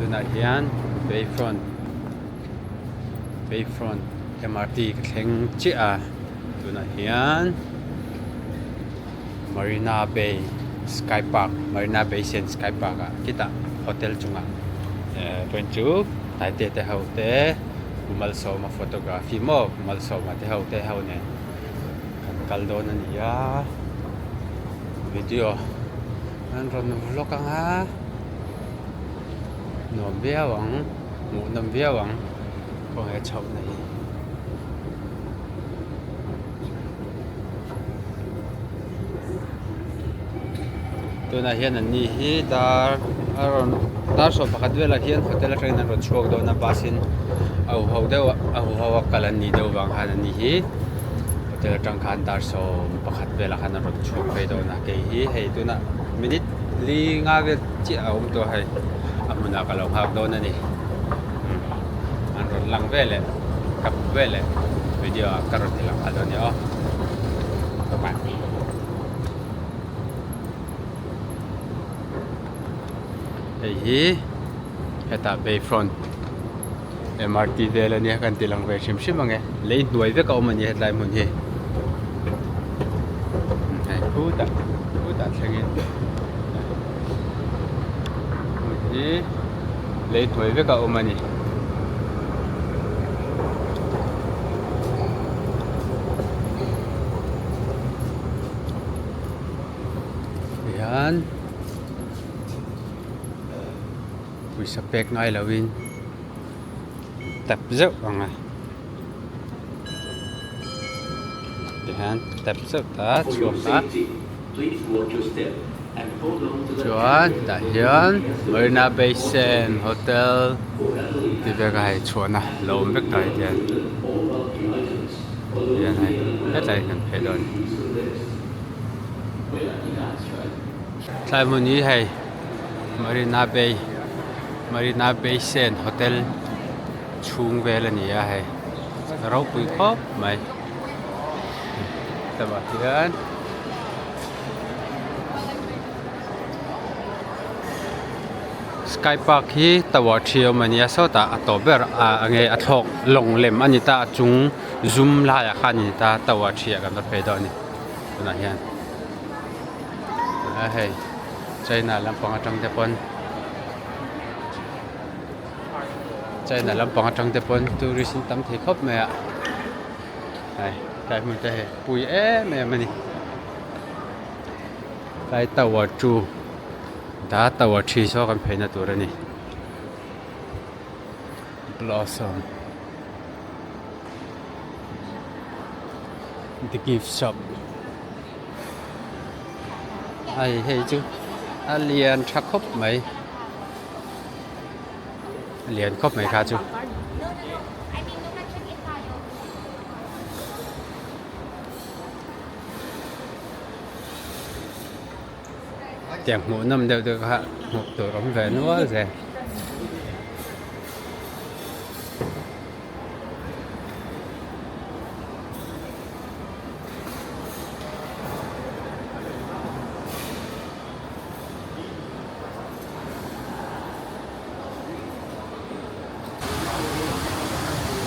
Tunah hian Bayfront Bayfront M_R_T ka thleng chiah a tunah hian Marina Bay Sky Park Marina Bay Sands Sky Park ah khitah hotel chungah eh chuan chu Taite te ho te Pu Malsawma photography maw Pu Malsawma te ho te ho nen kan kal dawn a ni a video an rawn vlog ang a nuam viau ang hmuhnawm viau ang khawnge chhohna hi. Tunah hian an ni hi dar a rawn dar 11 velah hian hotel atangin an rawn chhuak dawn a bus in a huho deuh a huho a kal an nih deuh vang khan an ni hi hotel atang khan dar 11 velah khan an rawn chhuak phei dawn a kei hi hei tunah minute li nga vel chiah a awm tawh a hei a hmunah ka lo nghak dawn a ni an rawn lang veleh ka hmu veleh video ah ka rawn ti lang nghal dawn a ni aw bye bye. Hei hi hetah Bayfront M_R_T vel a nia kan ti lang ve hrim hrim ang e lei hnuai vek a awm a ni hetlai hmun hi hei khutah khutah thlengin hmun hi lei hnuai vek a awm a ni. Tihian pawisa pek ngai lovin tap zeuh ang a tihian tap zeuh ta chhuak a chuan tah hian Marina Bay Sands Hotel tih vel kha hei chhuahna lo awm vek ta hetiang hian hei hetlai hi kan phei dawn. Tlai hmun hi hei Marina Bay Marina Bay Sands Hotel chhung vel a ni a hei ropui khawp mai tlawmah hian Sky Park hi tower thi a awm a nia sawtah a tawp ber ah enge a thlawk lawng lem a ni ta a chung zum laiah khan a ni ta tower thi ah kan va phei dawn a ni tunah hian a hei China lampang atang te pawn China lampang atang te pawn tourist an tam thei khawp mai a hei tlai hmun te hei pui em em a ni tlai tower two dah tower three saw kan phei na tur a ni blossom. The gift shop ai hei chu a lian tha khawp mai a lian khawp mai kha chu. Tiang hmuh nawm deuh deuh kha hmuh tur awm ve nual zel.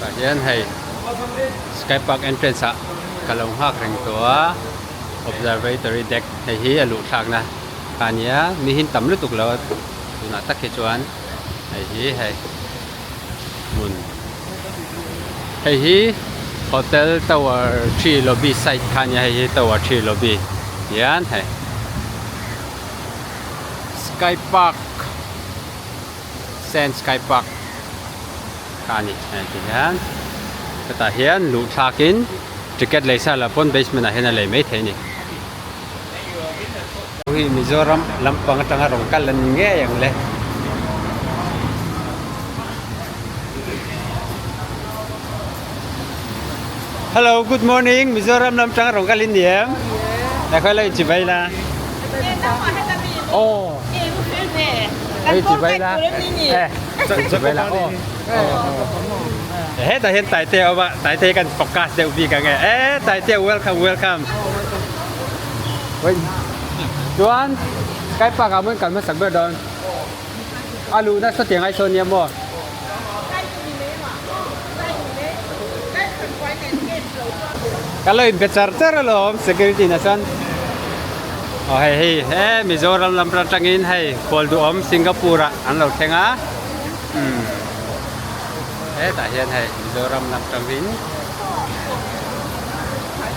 Tah hian hei sky park entrance ah ka lo nghak reng tawh a observatory deck hei hi a luh thlakna kha a nia mi hi an tam lutuk lo a tunah tak hi chuan hei hi hei hmun hei hi hotel tower three lobby side kha a nia hei hi tower three lobby hian hei sky park Sand Sky Park kha a ni hei ti hian hetah hian luh thlakin ticket lei sa lah pawn basement ah hian a lei maithei a ni. Hei Mizoram lampang atanga rawn kal an ni ngei ang le. Hello good morning Mizoram lam atanga rawn kal in ni em? Khawi lai chibai la. Aw. Hei chibai la. Chibai la aw. Hetah hian Taite a awm a, Taite hi kan focus deuh bik ang e. E Taite welcome welcome. Chuan Sky Park ah mawn kal hmasak ber dawn. A luhna sawtiang ai sawn nia maw? Ka lo inpe char char alawm security na chuan aw hei hei he Mizoram lam atangin hei khual duhawm Singapore ah an lo thleng a umm hetah hian hei Mizoram lam atangin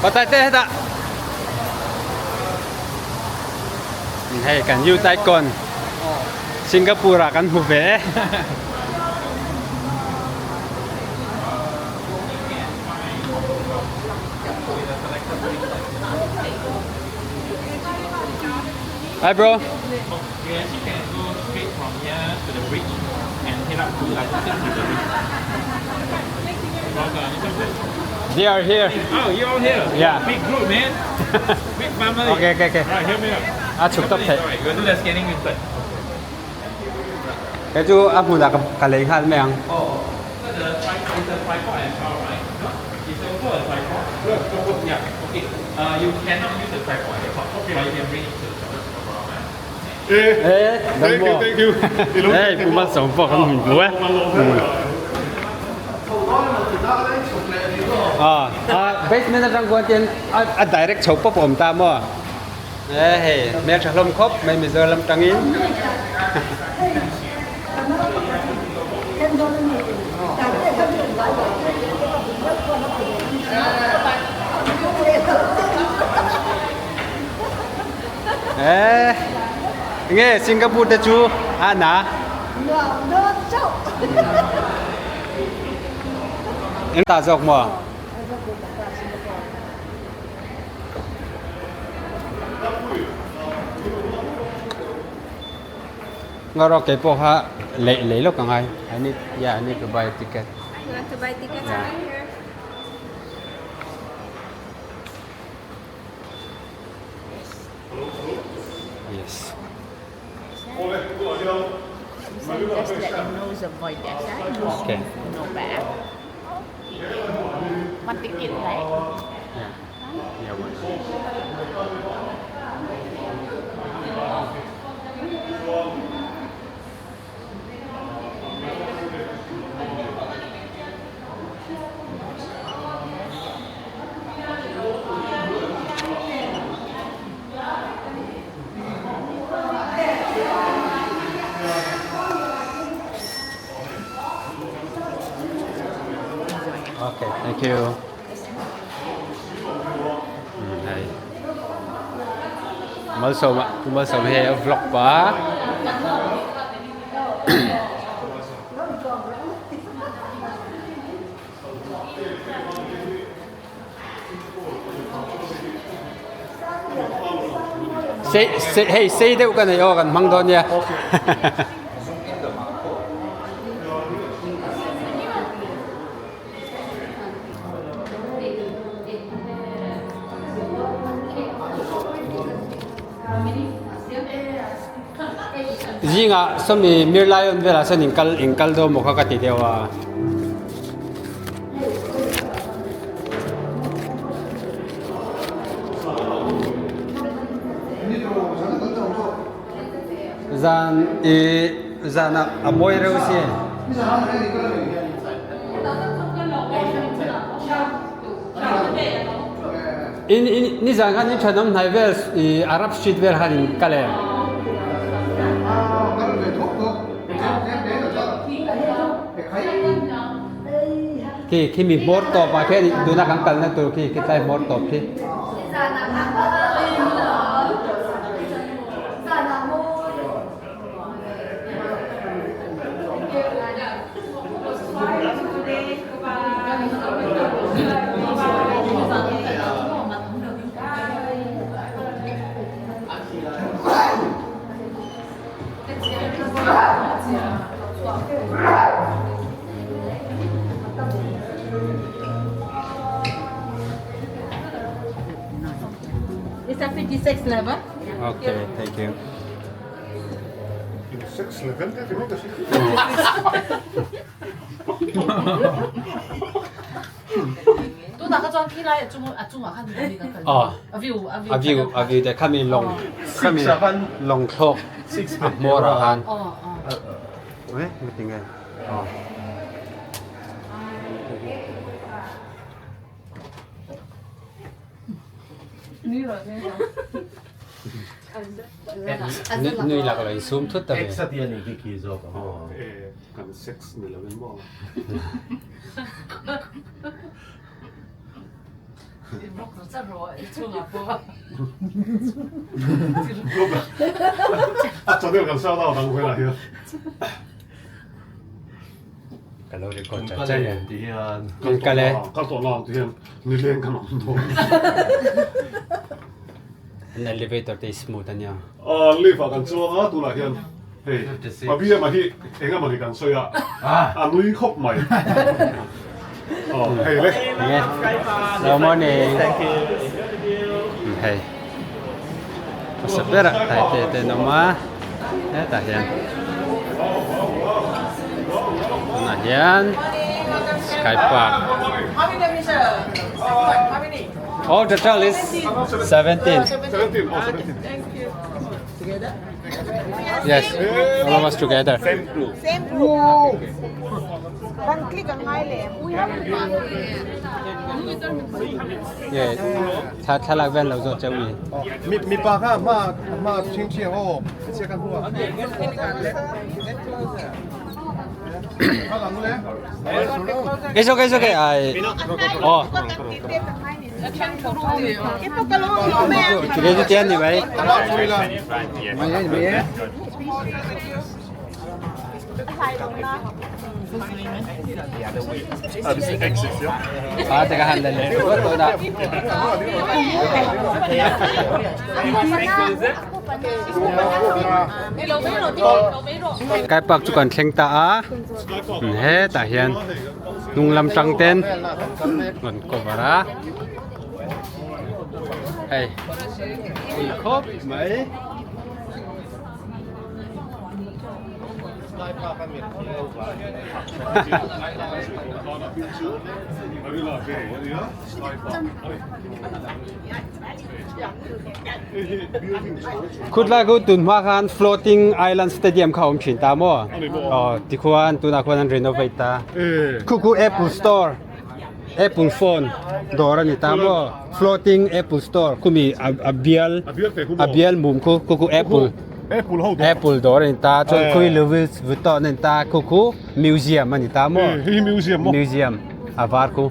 patai te hetah hei kan youth icon Singapore ah kan hmu ve e. Hi bro. We actually can go straight from here to the bridge and head up to They are here. Oh, you're all here. Yeah. Big group, man. Big family. Okay, okay, okay. Right, help me out. A chhuk tawp theih. Alright, we'll do the scanning inside. Kei chu a hmunah ka lei nghal mai ang. Oh, so the tripod is a tripod as well, right? No? It's also a tripod. Yeah. Okay. Uh, you cannot use the tripod at the top, okay. but you can bring it to the top. No problem. Eh, Thank you, thank you. Hey, pu Malsawm pawh kan hmu e. Ah, basement atang kuan tian a direct chho pawp a awm ta maw? Eh hei, hmel tha hlawm khawp mai Mizoram tangin. Eh, nge Singapore te chu a na. Eng ta zawk maw? Ngawrh kei pawh kha lei lei lawk ang ai. I need yeah I need to buy a ticket. You want to buy tickets Yeah. over here? Yes. Just let them know the void deck. Okay. No bag. One ticket, right? Yeah. Yeah, one. Okay, thank you. Hei. Malsawma, Pu Malsawma hei a vlog pa. Sei sei hei sei deuh ka nei aw kan hmang dawn nia. Zingah sawmi Mirlion velah sawn in kal in kal dawn maw kha ka ti deuh a. Zan i zan ah a mawi reuh a si. In in nizan khan in thenawm hnai vel i Arab street vel khan in kal em? Khi khi mi hmawr tawp ah khian tuna kan kalna tur khi khi tlai hmawr tawp khi. It's a 56 level. Okay, thank you. Six level te ringawt a si. Tunah kha chuan khi lai a chung a chungah khan mi kan kal a view a view A view a view te khami lawng khami lawng thlawk a hmawr ah khan. Aw aw. Tinge aw. Nui lak lo insum thut ta ve. Ex a tia ni khi khi zawk ang aw. E kan sex ni lo in maw. A channel kan shout out ang velah hian. Ka lo record char char e. Ti hian. Kan kal e. Kal tawh lo ti hian nileng kan awm dawn. An elevator te hi smooth ania. Lift ah kan chuang a tunah hian hei Pabia hi eng emaw ni kan sawi a a nui khawp mai. Aw hei le. Good morning. Thank you. Hei. Hmasa ber ah Taite te an awm a hetah hian tunah hian sky park oh total is 17 yes all of us together same group same group kan click ang ngai le yeah thla thlalak vel lo zawh cheu ni Mi mipa kha hma hma thing thiang aw che kan hua. It's okay, it's okay. I oh. Tile chu tian ni mai. A te ka han la leh ringawt dawn a. Kai park chu kan thleng ta a hetah hian hnung lam tang ten rawn cover a hei pui khawp mai. Khutlai khu tun hma khan floating island stadium kha awm thin ta maw? Aw tikhuan tunah khuan an renovate ta. Khu khu Apple store Apple phone dawr a ni ta maw? Floating Apple store khumi a bial a bial mum khu khu khu Apple Apple dawr a ni ta chuan khawi Louis Vuitton a ni ta khu khu museum a ni ta maw? Museum a var khu.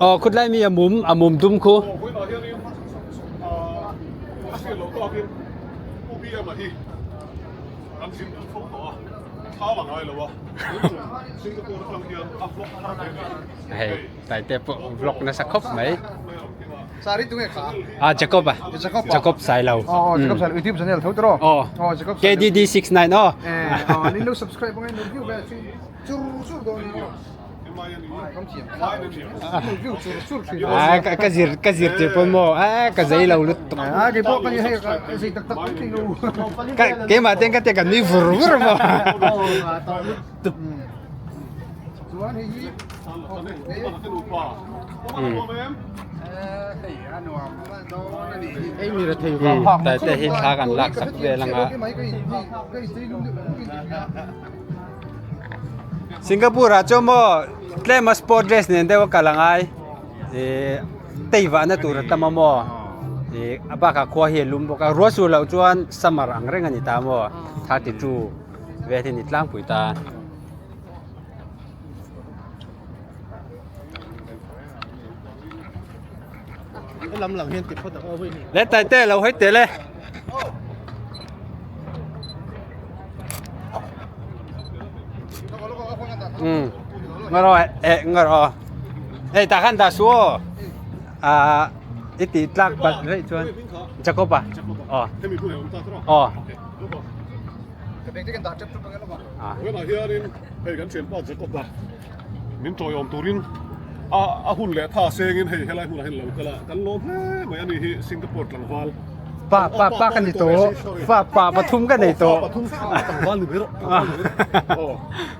Aw khutlai mi a mum a mum dum khu. Hei taite pawh vlog nasa khawp mai. Ah Jacob ah Jacob Sailo. Aw Jacob Sailo YouTube channel tho tiraw. Aw KDD69 aw. Ni lo subscribe angai no view ve chur chur dawn ni Ah ka zir ka zir tir pawn maw ah ka zei lo lutuk. Ah kei pawh ka hei ka zei tak tak thei lo. Ka keimah ten ka te kan nui vur vur maw. Chuan hei hi Taite hi thla kan lak sak vel anga. Singapore ah chuan maw tlem a sport dress nen deuh a kal a ngai ihh tei vahna tur a tam a maw ihh a bakah khua hi a lum bawk a ruah sur loh chuan summer ang reng a ni ta maw 32 vel hi a ni tlangpui ta. Le taite lo hawi teh le. Um ngawh rawh eh ngawh rawh hei tah khan dah suh aw ah i tih tlak palh daih chuan Jacob a aw aw Min tawiawm turin a a hun leh tha sengin hei helai hmunah hian lo kal a, kan lawm hle mai a ni hi Singapore tlangval. Pa pa pa ka ni tawh, pa pa pathum ka nei tawh. Pa pathum tlangval ni mai rawh, aw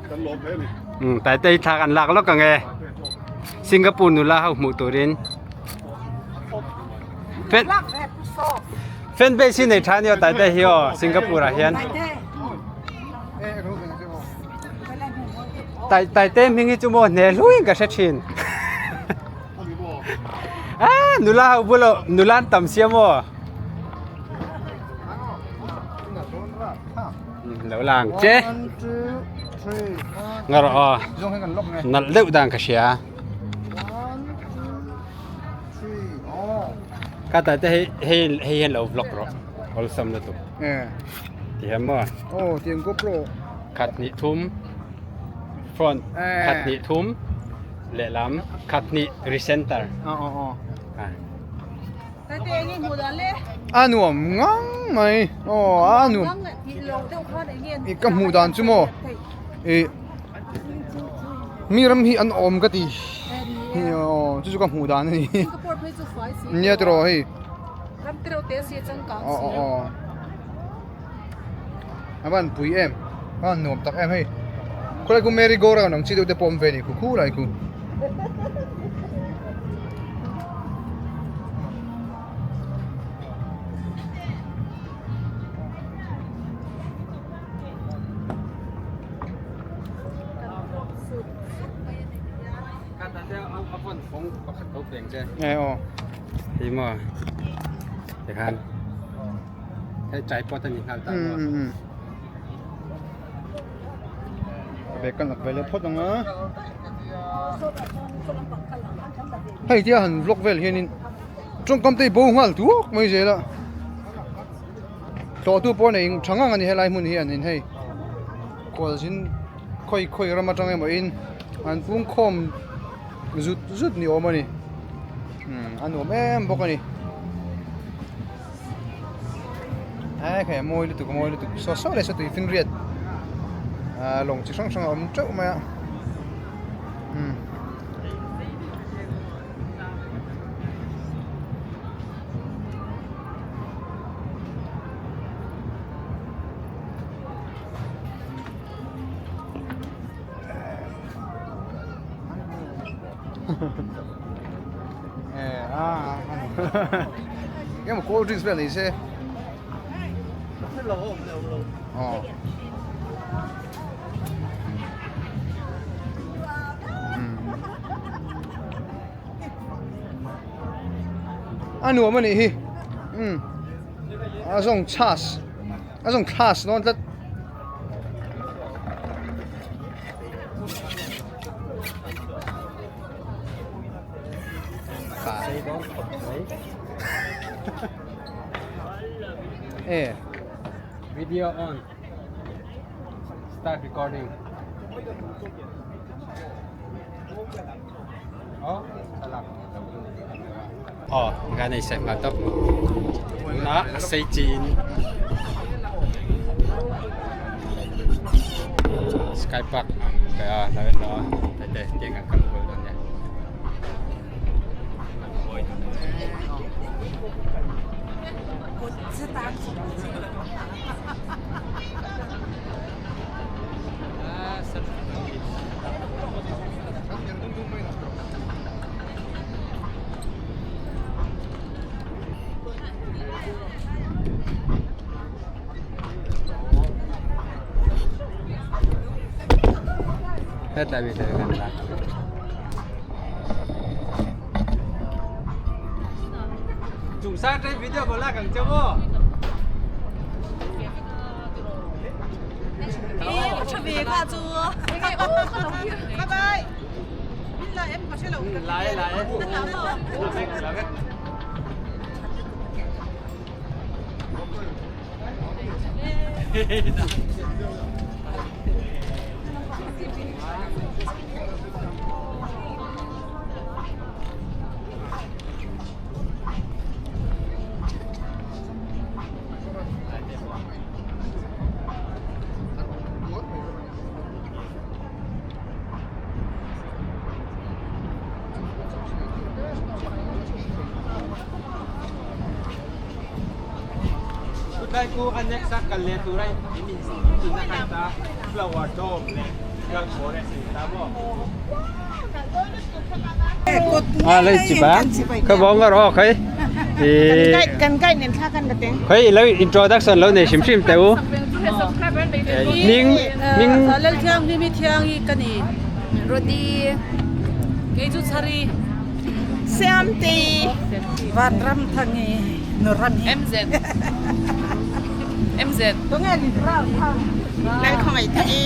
kan lawm hle a ni. Um taite hi thla kan lak lawk ang e, Singapore nula ho hmuh turin. Fel. Fan base hi nei tha ania Taite hi aw Singapore ah hian. Tai Taite hming hi chu maw hne hluiin ka hre thin. Ah nula ho bulah nula an tam sia maw. Lo lang che. Nga rawh aw. Nalh deuh dan ka hria. Ka tate hei hei hei hian lo vlog rawh awlsam lutuk. Ti hian maw? Aw tiang GoPro. Khat hnih thum front khat hnih thum lehlam khat hnih recenter. Aw aw aw. Tate eng i hmuh dan le? A nuam ngang mai. Aw a nuam. I ka hmuh dan chu maw? I Mi ram hi an awm ka ti aw chu chu ka hmuh dan a ni nia tiraw hei aw aw aw a van pui em a van nuam tak em hei khawlai khu merry go round ang chi deuh te pawh awm ve a ni khu khu lai khu. Nghe aw. Hi maw. Tikhan. Hei tripod ani nghal ta maw. Bag kan lak ve leh phawt ang a. Hei tia han vlog vel hianin tawngkam te hi bo nghal duak mai zel a. Tlawhtu pawh nei tha ngang a ni helai hmun hian in hei kawlzin khawi khawi ram atang emaw in an pungkhawm zut zut ni awm a ni umm a nuam em bawk a ni e khai a mawi lutuk a mawi lutuk saw saw leh saw tui finriat ah lawng chi hrang hrang a awm teuh mai a umm. Eng emaw cold drinks vel nei se aw A nuam a nih hi umm a zawng chhas a zawng thlas dawn tlat. E Video on. Start recording. Aw kan ei sek nghal tawp tunah a sei chin sky park a lo en lo a hei te tiang hian kan kual dawn nia. Hetlai mi te kan la. Chung sang trên video có like ang chamo. Bye bye. Lại lại. Lại lại. Tunlai chu a next a kal leh tura in in a khat a flower dome leh girl forest in ta maw. A lei chi ba ka bawng a rawh khai. Kan guide nen thla kan la teng. Khoi i lo introduction lo nei hrim hrim teh u. Hming hming. Lalthianghlim Thiangi ka ni. Rody. Kei chu Chhari. Siamtei. Vanramthangi Nurami. MZ. MZ. Tunge ni Lalkhawngaihthai.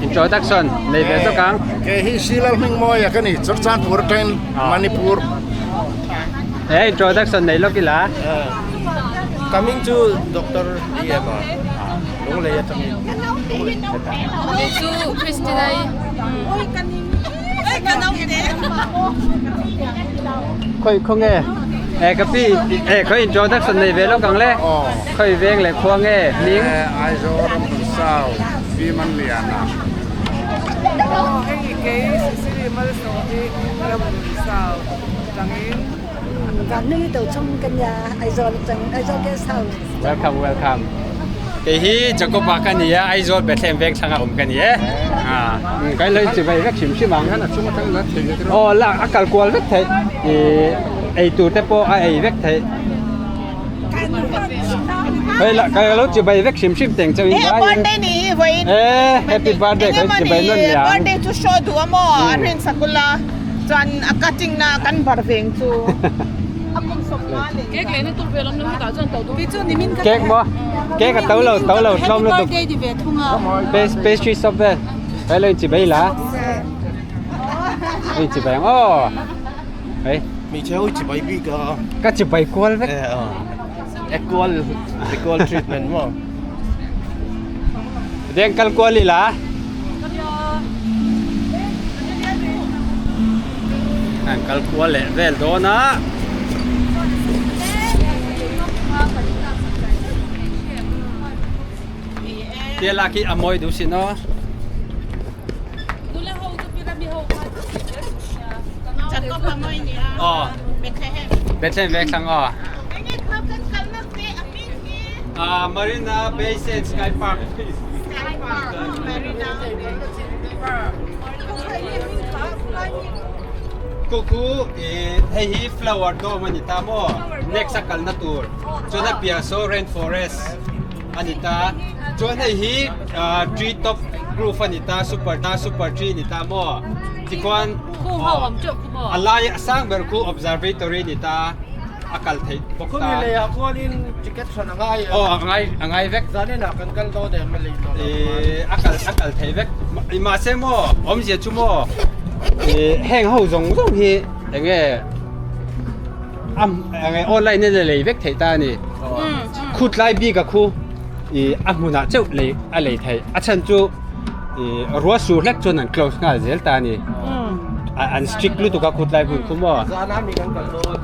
Introduction nei ve zawk ang. Kei hi Silal Hmingmawia ka ni, Churchandpur atangin Manipur. He introduction nei lawk ila. Coming chu Doctor DM a Lunglei atangin. Kei chu Christina-i. Khawi khaw nge? E ka pi e khawi introduction nei ve lawk ang le. Khawi veng leh khua nge hming? Aizawl Ramhmun Sau Pi Manliana. Aw hei kei Sicily Malsawm hi Ramhmun Sau tangin. Vanlung i to chung ka nia Aizawl atangin Aizawl Guest House. Welcome welcome. Kei hi Jacob-a ka ni a, Aizawl Bethlehem veng thlanga awm ka ni e. Kan lo inchivai vek hrim hrim ang. Aw la a kal kual vek theih. Ih ei tur te pawh a ei vek theih. Hei la ka lo chibai vek hrim hrim teng chauhin Eh birthday ni hi vawiin. Eh happy birthday ka chibai nawn leh ang. Birthday chu show duh a maw a rin sakula chuan a cutting na kan bar veng chu. A kum sawmnga leh. Cake leh na tur vel awm lo hetah chuan to duh. Cake maw? Cake a to lo to lo tlawm lutuk. Pastry shop vel. Hei lo inchibai la. Hei inchibai ang aw. Hei. Hmeichhe ho chibai bik a. Ka chibai kual vek. Equal equal treatment maw. Deng kal kual ila. An kal kual leh vel dawn a. Tia lak hi a mawi duh sin aw. Aw Bethlehem veng thlang aw. Ah Marina Bay Sands Sky Park. Khu khu hei hi flower dome a ni ta maw next a kalna tur chuan a piah saw rainforest a ni ta chuan hei hi tree top roof a ni ta super ta super tree a ni ta maw tikhuan a lai a sang ber khu observatory a ni ta a kal theih bawk ta. Khumi leiah khuanin ticket hran a ngai em? Aw a ngai a ngai vek. Zaninah kan kal dawn em a lei tawh lo. A kal a kal theih vek. Mahse maw awmzia chu maw heng ho zawng zawng hi eng nge eng nge online in a lei vek theih ta a ni. Khutlai bik a khu ih a hmunah chauh lei a lei theih a chhan chu ih ruah sur hlek chuan an close nghal zel ta a ni. An strict lutuk a khutlai hmun khu maw. Zana mi kan kal dawn.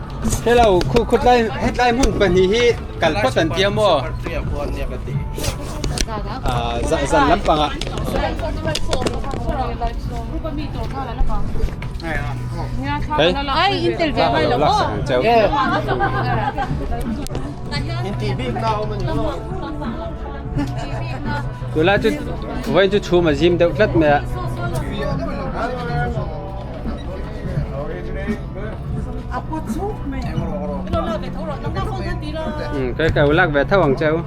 Hello khu khutlai hetlai hmun pahnih hi kal phawt an tia maw. Zan lampangah. Hei. Tunlai chu vawiin chu chhum a zim deuh tlat mai a. Cái cầu lắc về thâu bằng châu.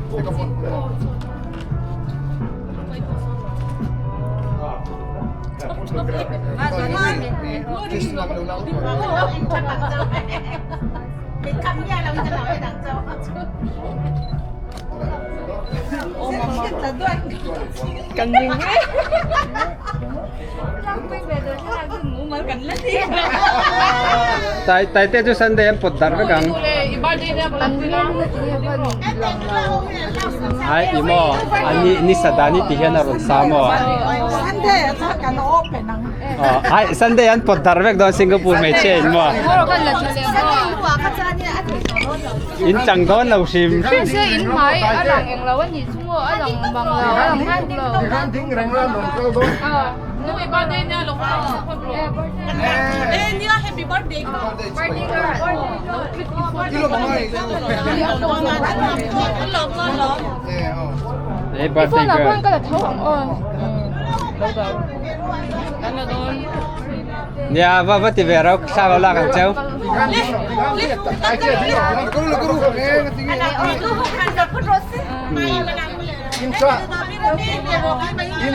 Tai tai te chu Sunday an pawt darh vek ang. Ai i maw ani ni sadani ti hian a rawn sa maw. Ai Sunday an pawt darh vek dawn Singapore hmeichhia in maw. In chang dawn lo hrim hrim. Hey birthday girl. Nia va va ti ve rau thla lo lak ang cheu.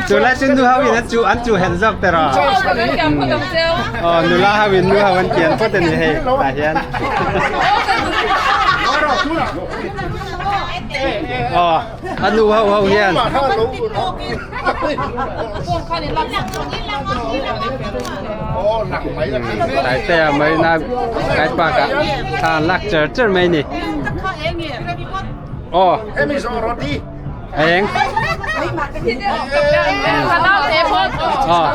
Chu lai chu nu ho in an chu an chu hen zawk te rawh. Aw nula ho in nu ho an kian phawt a ni hei tah hian. Aw a nu ho ho hian. Taitea mai na kai park ah thla an lak cher cher mai ni. Aw. Eng. Aw.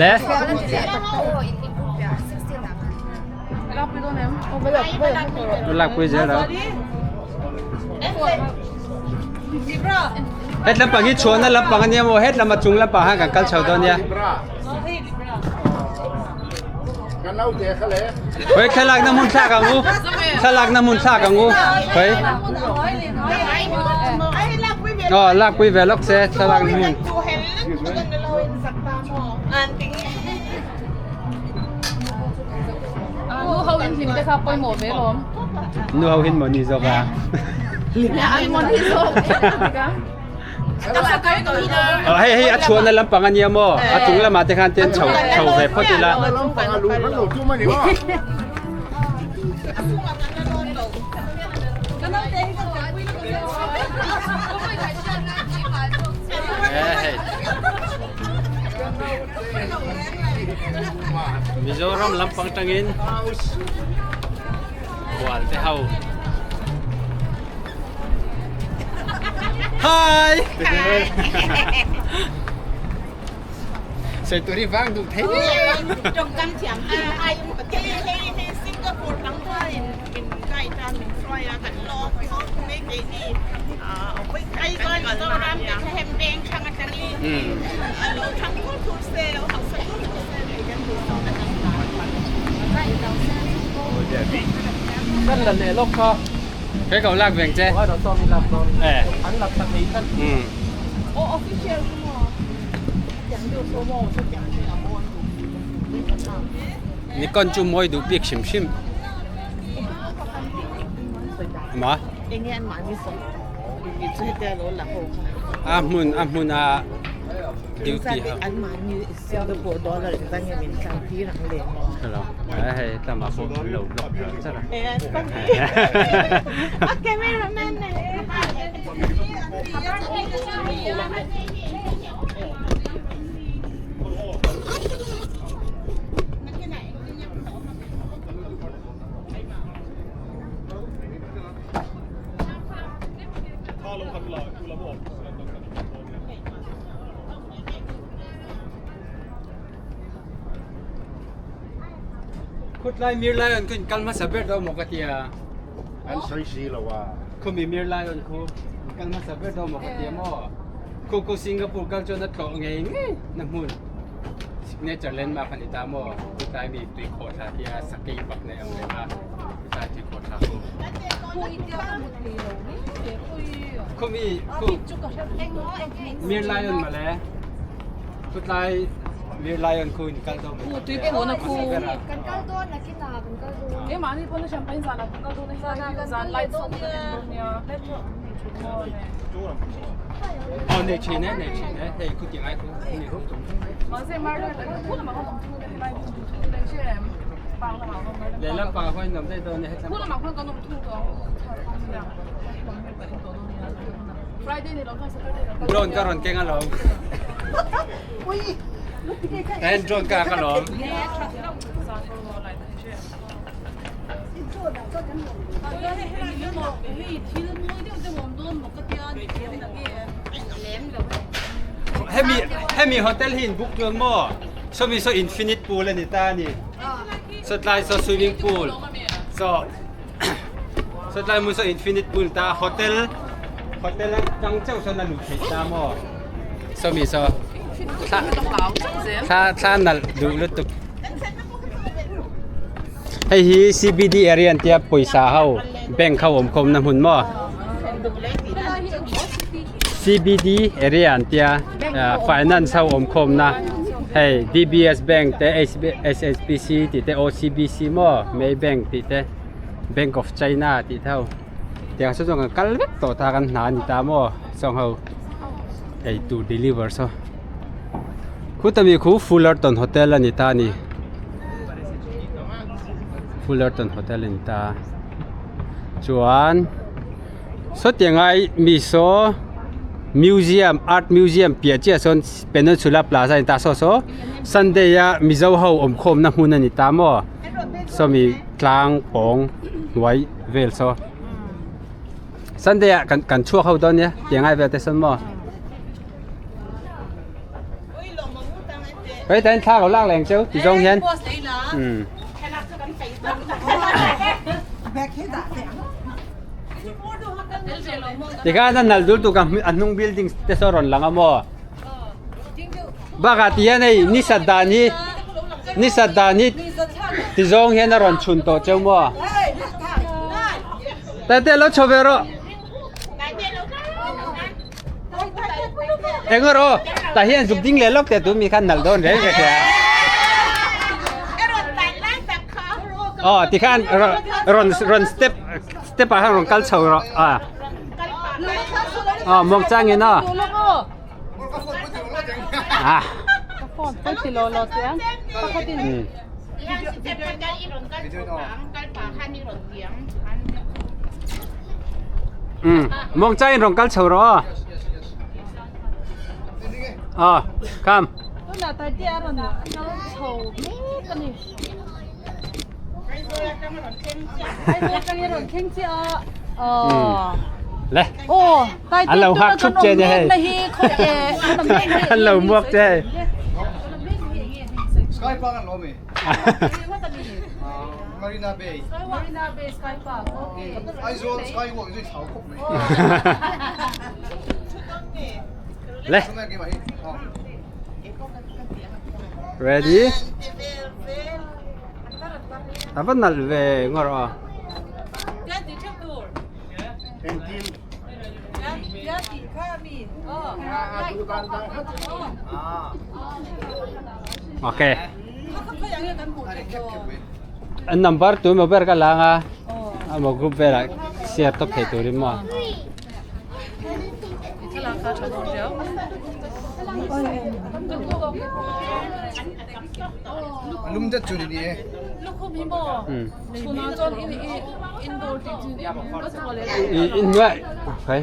Le. Lakpui zel a. Het lampang hi chhuahna lampang ania maw het lam a chung lampang khan kan kal chho dawn nia. Khawi thlalakna hmun thlak ang u thlalakna hmun thlak ang u khawi aw lakpui ve lawk se thlalakna hmun. Nu ho in hlim te kha pawimawh ve lawm. Nu ho hin mawni zawk a. Mawni zawk. Ờ hei hei a chhuahna lampang ania maw a chung lamah te khan ten chho chho ve phawt ila. Mizoram lampang tangin Bual te ho. Hi! Sei turi vang duh thei ni. Trong kan thiam ai hei hei hei Singapore tlangval in min kai ta min hruai a kan lawk lawk mai kei ni Aizawl Mizoram Bethlehem veng thang atangin lo thang thur thur se lo hausa thur thur se tih kan duh zawk a ni. Kan la leh lawk kha. He ko lak veng che. An lak ta thei tlat. Nikon chu mawi duh bik hrim hrim. Ma? A hmun a hmun a duty ho. Hello. Hei tlama pawh an lo vlog char char a. Khutlai Mir Lion khu in kal hmasa ber daw maw ka tia. An sawi si lo a. Khumi Mir Lion khu in kal hmasa ber daw maw ka tia maw. Khu khu Singapore kal chuan a tlawh ngei ngei na hmun. Signature landmark a ni ta maw. Khutlai mi tui khawh thla hi a sakei pak nei ang leh a. Khutlai tui khawh thla khu. Khumi khu Mir Lion mawle. Khutlai Mir Lion khu in kal dawn Khu tui phu na khu. Kan kal dawn nakin ah kan kal dawn. Keimah ni pawn a champagne zan ah kan kal dawn a hei zan light show kan en dawn nia. Aw nei thin e nei thin e hei khu ti ngai khu ni khu. Mahse mar khu lamah khan awm thu te helai hmun thu te hria em park lamah khan garden Lehlam pangah khuan in awm daih dawn e hetlam. Khu lamah khuan kan awm thu tawh Friday ni lo khan Saturday lo Drone ka rawn keng alawm. En drone ka ak alawm. Hemi hemi hotel hi in book chuan maw sawmi saw infinite pool a ni ta a ni sawtlai saw swimming pool saw sawtlai hmun saw infinite pool ta hotel. Hotel atang chauh sawn a luh theih ta maw? Sawmi saw thla thla thla nalh duh lutuk. Hei hi CBD area an tia pawisa ho bank ho awm khawmna hmun maw? CBD area an tia finance ho awm khawmna hei DBS bank te H_S_B_C tih te O_C_B_C maw Maybank tih te Bank of China tih te ho. Tiang saw chuan kan kal vek tawh ta kan hna a ni ta maw sawng ho eitur deliver saw khuta mi khu Fullerton hotel a ni ta a ni Fullerton hotel a ni ta chuan sawtiang ai mi saw museum art museum piah chiah sawn peninsula plaza a ni ta saw saw sunday a mizo ho awm khawm na hmun a ni ta maw sawmi tlang pawng hnuai. Vel saw Sunday ah kan kan chhuak ho dawn nia tiang ai vel te sawn maw Hei tain thla lo lak leng cheu ti zawng hian um Tikhan a nal dul tuk a a hnung building te saw rawn lang a maw Bakah ti hian hei ni sat dan hi ni sat dan hi ti zawng hian a rawn chhun tawh cheu maw Tate lo chho ve rawh Eng rawh tah hian zuk ding leh lawk teh tun mi khan nalh dawn reng ka hria Aw tikhan rawn rawn step step ah khan rawn kal chho rawh a Aw muang changin aw. Ah. Um muang changin rawn kal chho rawh aw. Aw come. Le an lo nghak thup che ni hei an lo muak che hei Sky Park an lo mi Marina Bay Marina Bay Sky Park okay Aizawl Skywalk zui thau khawp mai Le Ready? A va nalh ve ngawr aw. Okay. An number tu maw ber ka lang a. A maw group velah share tawp thei turin maw. Lum det chu ni ni e. In nuai. Okay.